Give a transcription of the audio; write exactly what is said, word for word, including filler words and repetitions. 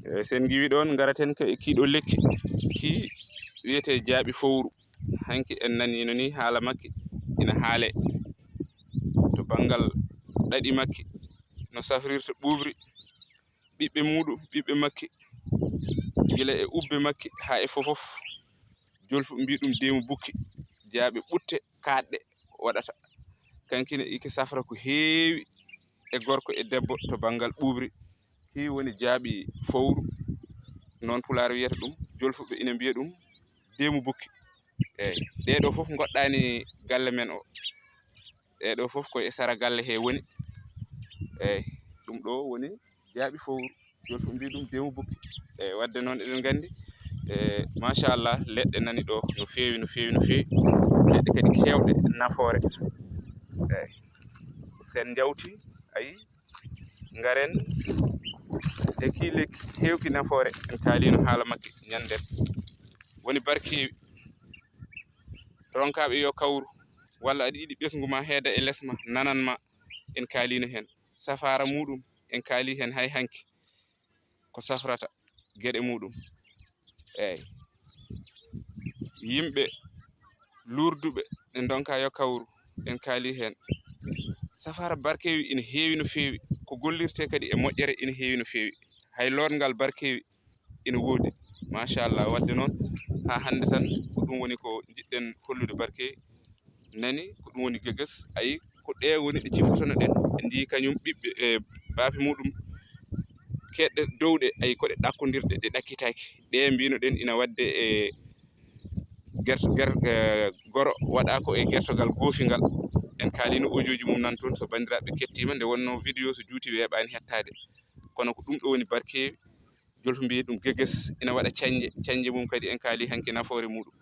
Eh, sen ngiwi ɗon, ngaraten ka e kiiɗo lekki ki wiyetee jaaɓi fowru. Hanki en naniino ni haala makki ina haale to banngal ɗaɗi makki, no safrirta ɓuuɓri, ɓiɓɓe muuɗum, ɓiɓɓe makki, gila e ubbe makki haa e fofof. Jolfu mbii ɗum deemu bukki, jaaɓe ɓutte kaaɗɗe waɗata. Kankine ike safra ko heewi e gorko e debbo to banngal ɓuuɓri. Hii woni jaaɓi fowru, noon Pulaar wiyata ɗum, Jolfuɓe ina mbiya ɗum deemu bukki. Eey, ɗee ɗoo fof ngoɗɗaani galle men o. Ɗee ɗoo fof ko e sara galle hee woni. Eey, ɗum ɗoo woni jaaɓi fowru. Jolfu mbii ɗum deemu bukki. Eey, waɗde noon eɗen nganndi, eey, machallah, leɗɗe nani ɗoo no feewi, no feewi, no feewi. Leɗɗe kadi keewɗe nafoore. Eey, sen njawti, ayi, ngaren e kii lekki heewki nafoore, en kaaliino haala makki ñannden. Woni barkeewi, ronkaaɓe yo kawru, walla aɗa yiɗi ɓesngu ma heeda e les ma, nanan ma, en kaaliino heen. Safaara muuɗum, en kaalii heen hay hanki. Ko safrata geɗe muuɗum. Eey. Yimɓe luurduɓe ɗe ndonka yo kawru, en kaalii heen. Safaara barkeewi ina heewi no feewi. Ko gollirtee kadi e moƴƴere ina heewi no feewi. Hay loorngal barkeewi ina woodi. Machallah, waɗde noon, haa hannde tan, ko ɗum woni ko njiɗɗen hollude barkeewi. Nani, ko ɗum woni geges. Ayi, ko ɗee woni ɗe ciftotono ɗen. En njii kañum ɓiɓɓe, e baafe muuɗum keeɗɗe dowɗe, ayi, ko ɗe ɗakkondirɗe, ɗe ɗakkitaaki. Ɗe mbino ɗen ina waɗde e gerto-, ger-, e goro, waɗa ko e gertogal goofingal. En kaalino audio ji mum nan toon, so banndiraaɓe kettiima, nde wonnoo vidéo so juuti weeɓaani hettaade. Kono ko ɗum ɗo woni barkeewi. Jolfu mbiyi ɗum geges, ina waɗa cañnje. Cañnje mum kadi en kaali hanki nafoore muuɗum.